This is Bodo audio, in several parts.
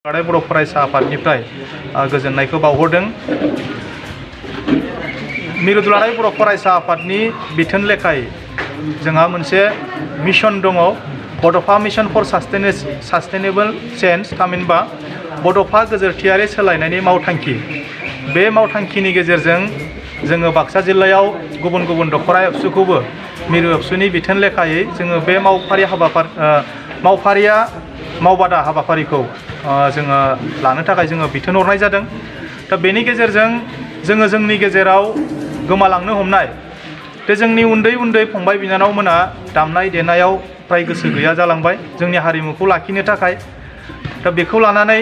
बर' फरायसा आफादनिफ्राय गोजोननायखौ बावहरदों। मिरु दुलाराय बर' फरायसा आफादनि बिथोन लेखायै जोंहा मोनसे मिशन दङ, बड'फा मिशन फर सास्टेनेबल चेन्ज, थामहिनबा बड'फा गोजोरथियारि सोलायनायनि मावथांखि। बे मावथांखिनि गेजेरजों जोङो बाक्सा जिल्लायाव गुबुन गुबुन दखरा एबसुखौबो मिरु एबसुनि बिथोन लेखायै जोङो बे मावबादा हाबाफारिखौ जोङो लानो थाखाय जोङो बिथोन हरनाय जादों। दा बेनि गेजेरजों जोङो जोंनि गेजेराव गोमालांनो हमनाय बे जोंनि उन्दै उन्दै फंबाय बिनानावमोना दामनाय देनायाव फ्राय गोसो गैया जालांबाय जोंनि हारिमुखौ लाखिनो थाखाय। दा बेखौ लानानै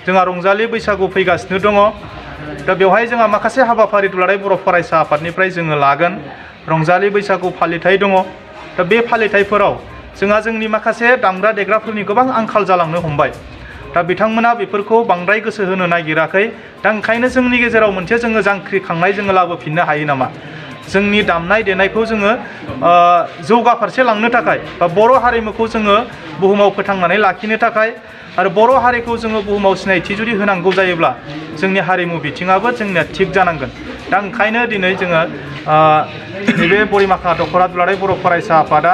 जोंहा रंजालि बैसागु फैगासिनो दङ। दा बेवहाय जोंहा माखासे हाबाफारि दुलाराय बर' फरायसा आफादनिफ्राय जोङो लागोन। रंजालि बैसागु फालिथाय दङ। दा बे फालिथायफोराव जोंहा जोंनि माखासे दामग्रा देग्राफोरनि गोबां आंखाल जालांनो हमबाय। दा बिथांमोना बेफोरखौ बांद्राय गोसो होनो नागिराखै। दा ओंखायनो जोंनि गेजेराव मोनसे जोङो जांख्रिखांनाय जोङो लाबोफिननो हायो नामा? जोंनि दामनाय देनायखौ जोङो जौगाफारसे लांनो थाखाय बा बर' हारिमुखौ जोङो बुहुमाव फोथांनानै लाखिनो थाखाय आरो बर' हारिखौ जोङो बुहुमाव सिनायथि जुदि होनांगौ जायोब्ला जोंनि हारिमु बिथिङाबो जोंनिया थिग जानांगोन। दा ओंखायनो दिनै जोङो नैबे बरिमाखा दखरा दुलाराय बर' फरायसा आफादा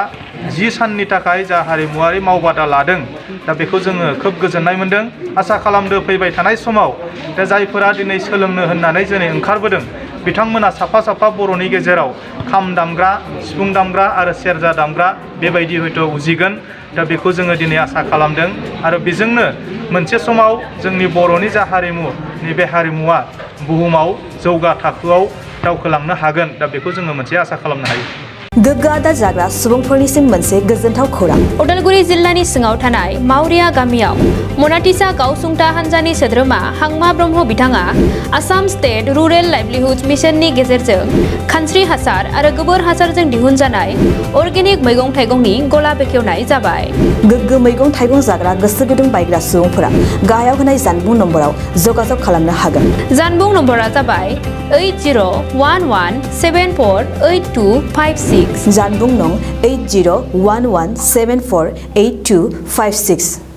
10 साननि थाखाय जा हारिमुवारि मावबादा लादों, दा बेखौ जोङो खोब गोजोननाय मोनदों। आसा खालामदो फैबाय थानाय समाव दा जायफोरा दिनै सोलोंनो होननानै दिनै ओंखारबोदों बिथांमोना साफा साफा बर'नि गेजेराव खाम दामग्रा, सिफुं दामग्रा आरो सेरजा दामग्रा बेबायदि हयथ' उजिगोन। दा बेखौ जोङो दिनै आसा खालामदों आरो बेजोंनो मोनसे समाव जोंनि बर'नि जा हारिमु, नैबे हारिमुवा बुहुमाव जौगा थाखोआव दावखोलांनो हागोन। दा बेखौ जोङो मोनसे आसा खालामनो हायो। गोग्गो आदार जाग्रा सुबुंफोरनिसिम मोनसे गोजोनथाव खौरां। उदालगुरि जिल्लानि सिङाव थानाय मावरिया गामियाव मनाटिसा गावसुंथा हान्जानि सोद्रोमा हांमा ब्रह्म बिथाङा आसाम स्टेट रुरेल लाइभलिहुड मिशननि गेजेरजों खानस्रि हासार आरो गोबोर हासारजों दिहुनजानाय अर्गेनिक मैगं थाइगंनि गला बेखेवनाय जाबाय। गोग्गो मैगं थाइगं जाग्रा गोसो गुदुं बायग्रा सुबुंफोरा गाहायाव होनाय जानबुं नम्बराव जगाजग खालामनो हागोन। जानबुं नम्बरा जाबाय 8011748256। जानबुं नं 8011748256।